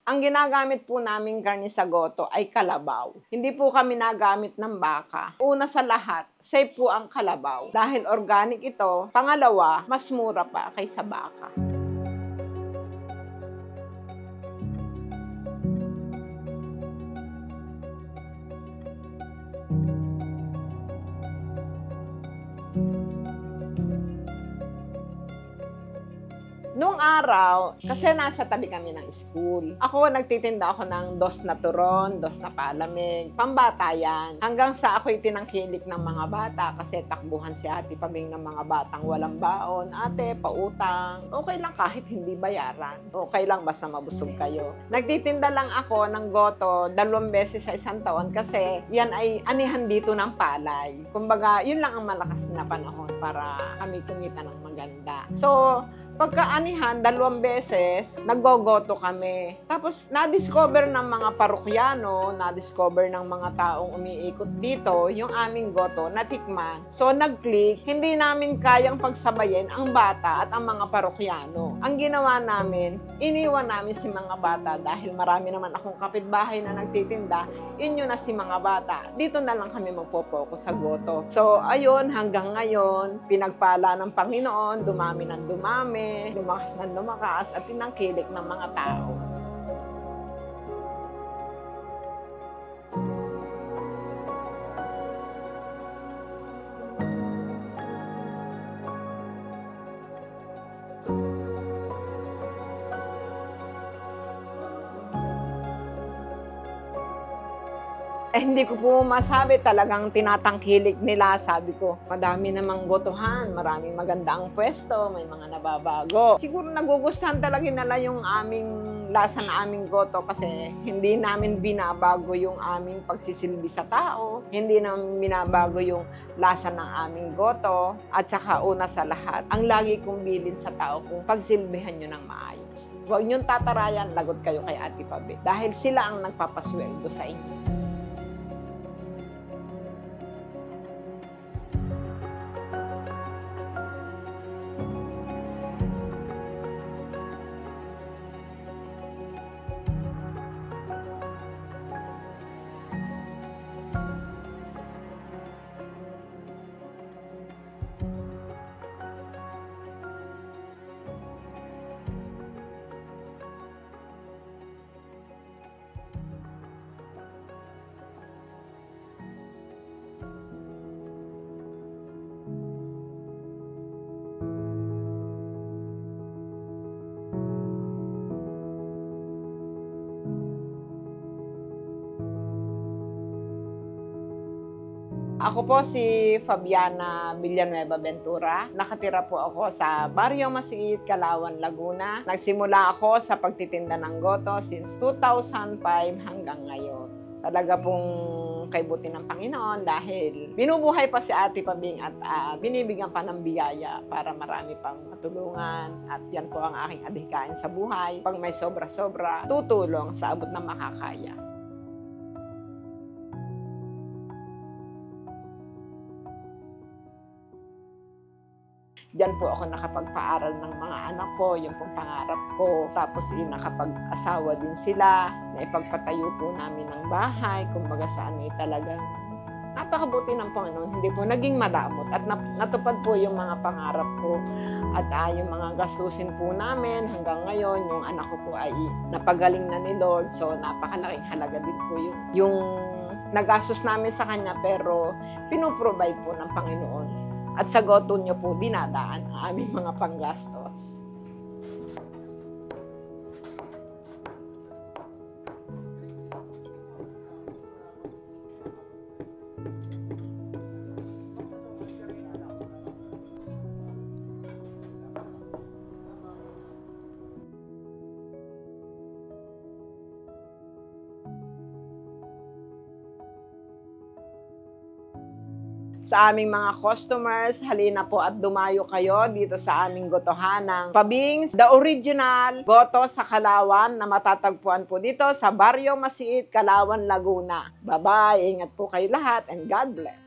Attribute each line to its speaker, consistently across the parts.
Speaker 1: Ang ginagamit po naming karne sa goto ay kalabaw. Hindi po kami nagamit ng baka. Una sa lahat, safe po ang kalabaw. Dahil organic ito, pangalawa, mas mura pa kaysa baka. Nung araw, kasi nasa tabi kami ng school. Ako, nagtitinda ako ng dos na turon, dos na palamig. Pambata yan. Hanggang sa ako'y tinangkilik ng mga bata kasi takbuhan si Ate Paming ng mga batang walang baon. Ate, pautang. Okay lang kahit hindi bayaran. Okay lang basta mabusog kayo. Nagtitinda lang ako ng goto 2 beses sa isang taon kasi yan ay anihan dito ng palay. Kumbaga, yun lang ang malakas na panahon para kami kumita ng maganda. So, pagkaanihan, 2 beses, naggogoto kami. Tapos, na-discover ng mga parokyano, na-discover ng mga taong umiikot dito, yung aming goto, natikman. So, nag-click, hindi namin kayang pagsabayin ang bata at ang mga parokyano. Ang ginawa namin, iniwan namin si mga bata dahil marami naman akong kapitbahay na nagtitinda, inyo na si mga bata. Dito na lang kami magpo-focus sa goto. So, ayun, hanggang ngayon, pinagpala ng Panginoon, dumami ng dumami, lumakas na lumakas at tinangkilik ng mga tao. Hindi ko po masabi, talagang tinatangkilik nila. Sabi ko, madami namang gotohan, maraming maganda ang pwesto, may mga nababago. Siguro nagugustuhan talaga nila yung aming lasa na aming goto kasi hindi namin binabago yung aming pagsisilbi sa tao, hindi namin binabago yung lasa ng aming goto, at saka una sa lahat, ang lagi kong bilin sa tao kung pagsilbihan nyo ng maayos. Huwag nyong tatarayan, lagot kayo kay Ate Pabe dahil sila ang nagpapasweldo sa inyo. Ako po si Fabiana Villanueva Ventura. Nakatira po ako sa Barrio Masiit, Calauan, Laguna. Nagsimula ako sa pagtitinda ng goto since 2005 hanggang ngayon. Talaga pong kay buti ng Panginoon dahil binubuhay pa si Ate Pabing at binibigyan pa ng biyaya para marami pang matulungan. At yan po ang aking adhikain sa buhay. Pag may sobra-sobra, tutulong sa abot ng makakaya. Diyan po ako nakapagpaaral ng mga anak ko, yung pong pangarap ko. Tapos nakapag-asawa din sila, na ipagpatayo po namin ng bahay, kumbaga saan ay talagang napakabuti ng Panginoon. Hindi po naging madamot at natupad po yung mga pangarap ko. At yung mga gastusin po namin hanggang ngayon, yung anak ko po ay napagaling na ni Lord. So napakalaking halaga din po yung nagastos namin sa kanya, pero pinoprovide po ng Panginoon. At sa goto niyo po dinadaan ang aming mga panggastos. Sa aming mga customers, halina po at dumayo kayo dito sa aming gotohan ng Pabings, the original goto sa Calauan na matatagpuan po dito sa Barrio Masiit, Calauan, Laguna. Bye-bye, ingat po kayo lahat and God bless.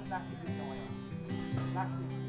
Speaker 2: plastic dito ngayon. Plastic.